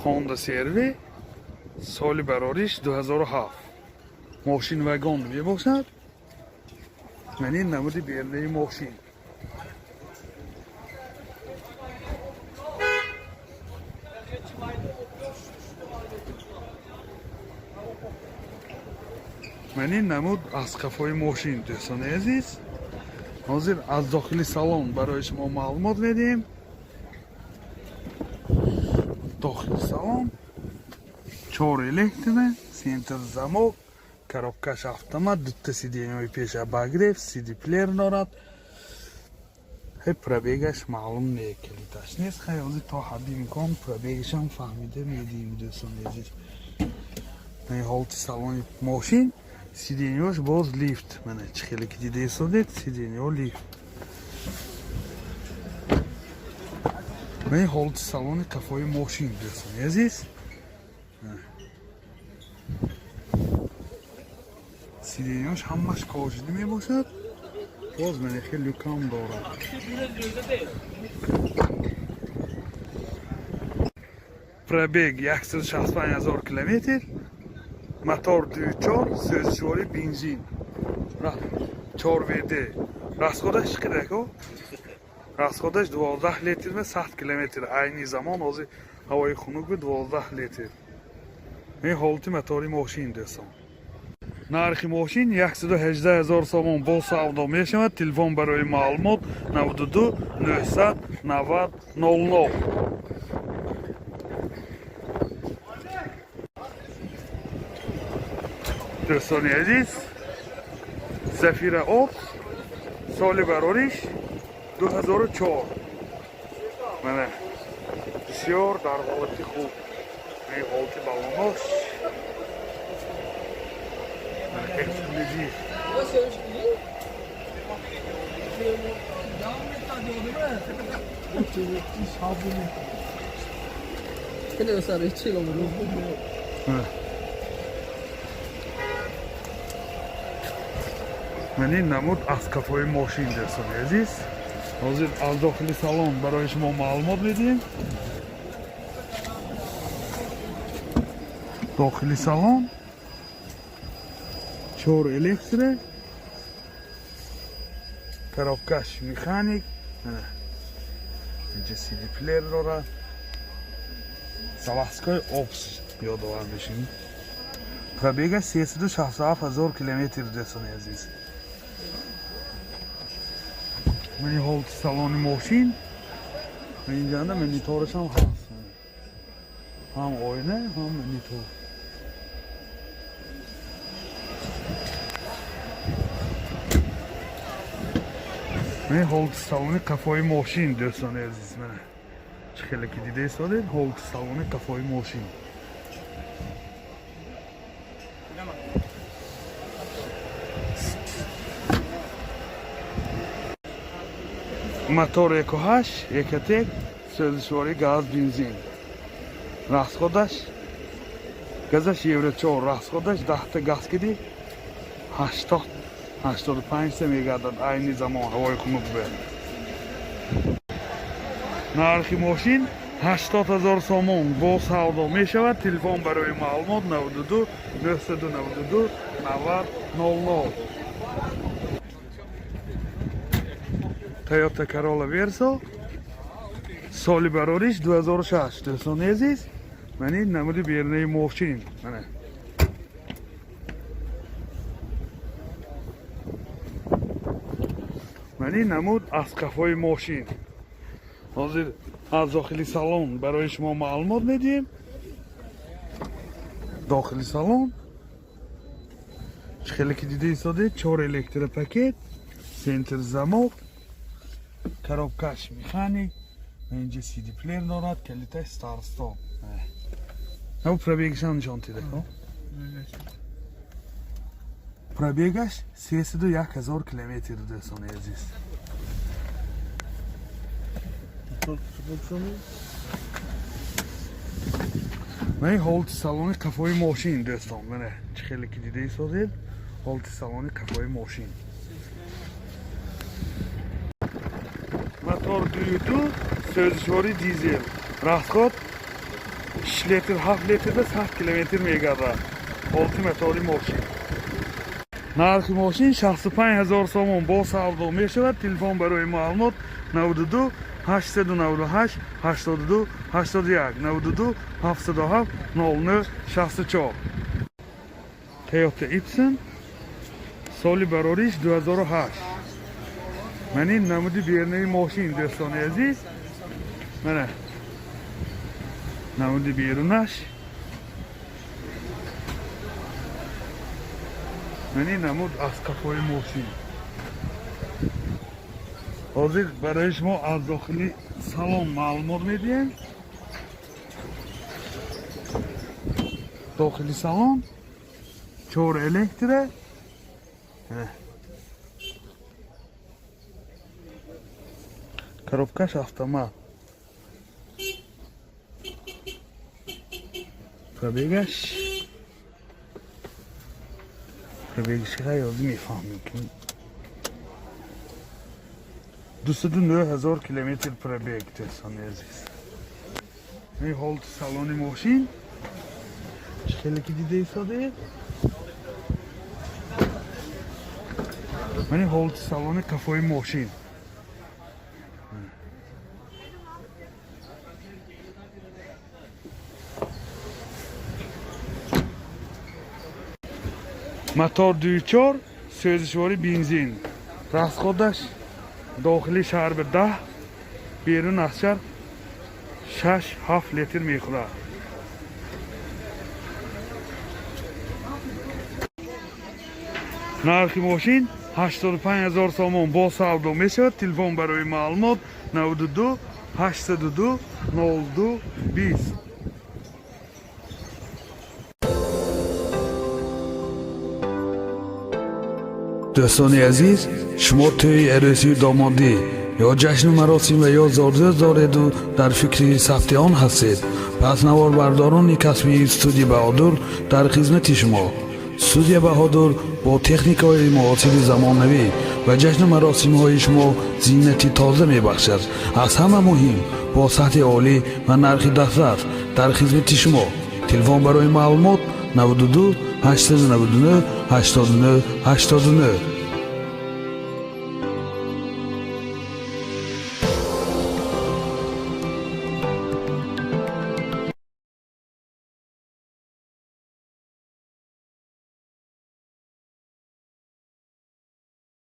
Honda CR-V, соли барориш 2007, мошин вагон мебошад. Ман ин намуди берунаи мошин. Ман ин намуд аз қафои мошин. Дӯстони азиз, ҳозир аз дохили салон барои шумо маълумот медиҳем. Дохили салон чор электро, центр замок, коробкаш автомат, дута сиденьяҳои пеш обогрев, CD плеер дорад. Хе, пробегаш маълум не, калиташ нест. Хай, ҳозир то ҳадди имкон пробегашам фаҳмида медиҳем, дӯстони азиз. Ҳолати салони мошин, сиденьяш боз лифт. Мана, чӣ хеле ки дида истодед, сиденьяҳо лифт. Ман ҳолати салони қафои мошин, дӯстони азиз. Сиденьяш ҳамаш кожаный мебошад. Боз мана хеле люкам дорад. Пробег 165 ҳазор километр, мотор 2.4, сӯзишворӣ бензин, 4 WD. Расходаш чӣ қадар ко? Расходаш 12 литр ва 100 километр. Айни замон ҳозир ҳавои хунук буд, 12 литр. Ин ҳолати мотори мошин, дӯстон. Нархи мошин 118 ҳазор сомон, бо савдо мешавад. Телефон барои маълумот 92 990 00. Дӯстони азиз, Зафира Опс, соли барориш 2004. Мана, бисёр дар ҳолати хуб. Ин ҳолати балонош. Мана, эксклюзив. Che sarà il cielo? Ман ин намуд аз қафои мошин, дӯстони азиз. Ҳозир аз дохили салон барои шумо маълумот медиҳем. Дохили салон чор электро, коробкаш механик, инҷа CD плеер дорад. Заводской Опс ёдовар мешавем. Пробега 367 ҳазор километр, дӯстони азиз. Мани ҳолати салони мошин. Инҷанда мониторашам ҳаст, ҳам оина, ҳам монитор. Мани ҳолати салони қафои мошин, дӯстони азиз. Мана, чӣ хеле ки дида истодед, ҳолати салони қафои мошин. Мотор 1.8 Ecotec, сӯзишворӣ газ бензин. Расходаш, газаш евро 4, расходаш 10-та газ киди 80 85 та мегардад. Айни замон ҳавои хунук буд. Нархи мошин 80 ҳазор сомон, бо савдо мешавад. Телефон барои маълумот 92 992 90 00. Toyota Corolla Verso, соли барориш 2006. Дӯстони азиз, ман ин намуди берунаи мошин. Мана, ман ин намуд аз қафои мошин. Ҳозир аз дохили салон барои шумо маълумот медиҳем. Дохили салон чӣ хеле ки дида истодед, чор электропакет, центр замок, коробкаш механик, инҷа CD плеер дорад, калиташ старт стоп. Ҳав, пробегашам нишон тида. Пробегаш 301 ҳазор километр, дӯстони азиз. Ман ин ҳолати салони қафои мошин, дӯстон. Мана, чӣ хеле ки дида истодед, ҳолати салони қафои мошин. Мотор 2.2, сӯзишворӣ дизел, расход 6 литр, 7 литрда 100 километр мегардад. Ҳолати мотори мошин. Нархи мошин 65 ҳазор сомон, бо савдо мешавад. Телефон барои маълумот 92 898 82 81, 92 707 09 64. Toyota Ipson, соли барориш 2008. Ман ин намуди берунаи мошин, дӯстони азиз. Мана намуди берунаш. Ман ин намуд аз қафои мошин. Ҳозир барои шумо аз дохили салон маълумот медиҳем. Дохили салон чор электро. Коробкаш автомат. Пробегаш ёзи мефаҳмем ки 209 000 километр пробег, дӯстони азиз. Ин ҳолати салони мошин чӣ хеле ки дида истодаед. Ман ин ҳолати салони қафои мошин. Мотор 2.4, сӯзишвори бензин. Расходаш дохили шаҳр ба 10, берун аз шаҳр 6-7 литр мехӯрад. Нархи мошин 85 ҳазор сомон, бо савдо мешавад. Телефон барои маълумот 92 802 02 20. Дӯстони азиз, шумо тӯи арӯсию домодӣ ё ҷашну маросим ва ё зодрӯз дореду дар фикри сабти он ҳастед, пас наворбардорони касбии студия Баҳодур дар хизмати шумо. Студия Баҳодур бо техникаҳои муосири замонавӣ ба ҷашну маросимҳои шумо зинати тоза мебахшад. Аз ҳама муҳим, бо сатҳи олӣ ва нархи дастрас дар хизмати шумо. Телефон барои маълумот 92 899 89 89.